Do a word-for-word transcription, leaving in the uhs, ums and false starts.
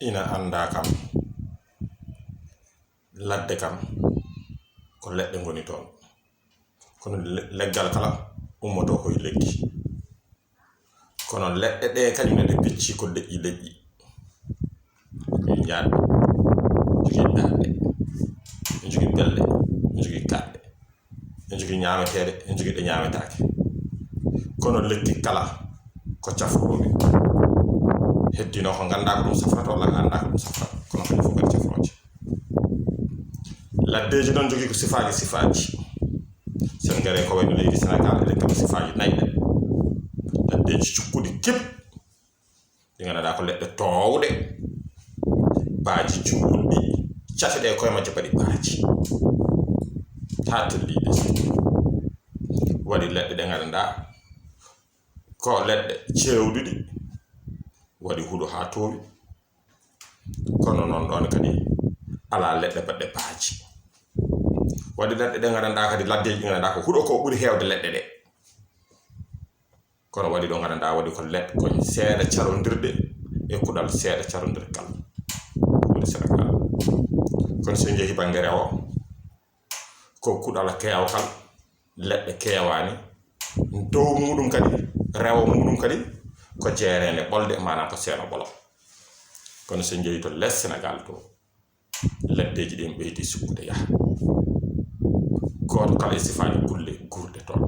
Ina anndaa kam, ladde kam ko leɗɗe ngoni toon. Kono le-, leggal kala ummotoo ko e lekki. Kono leɗɗe ɗe kañum ne ɗe pecci ko leƴƴi leƴƴi. Njogii jaaɗɗe, njogii daɗɗe, njogii pelle, njogii kaɗɗe. En jogii ñaameteeɗe, en jogii ɗe ñaametaake. Kono lekki kala ko cafrooɓe. Heddino ko nganndaa ko ɗum safrata walla nganndaa ko ɗum safrata. Kono kadi fof kadi cafrooje. Laddeeji noon jogii ko sifaaji sifaaji. Sen ngare ko wayno leydi Senegal, eɗen kadi sifaaji nayi ɗe. Laddeeji cukkuɗi kip. Ɗi nganndanɗaa ko leɗɗe toowɗe, baaji juulɗi, cate ɗe koye majje mbaɗi baaji. Haa telliiɗe. Waɗi leɗɗe ɗe nganndanɗaa ko leɗɗe ceewɗuɗi, waɗi huɗo haa toowi. Kono noon ɗoon kadi alaa leɗɗe mbaɗɗe baaji. Waɗi leɗɗe ɗe nganndanɗaa kadi laddeeji ɗi nganndanɗaa ko huɗo ko ɓuri heewde leɗɗe ɗe. Kono waɗi ɗo nganndanɗaa waɗi ko leɗɗe ko seeɗa carondirɗe e kuɗal seeɗa carondirgal woni Senegal. Kono so en njehii bannge rewo, ko kuɗal keewkal, leɗɗe keewaani, dow muɗum kadi, rewo muɗum kadi ko jeereende ɓolde, maanaam ko seeno ɓolo. Kono so en njehii to les Senegal to, laddeeji ɗin ɓeydi sukkude yaha. Gooto kala e sifaaji kulle guurɗe toon.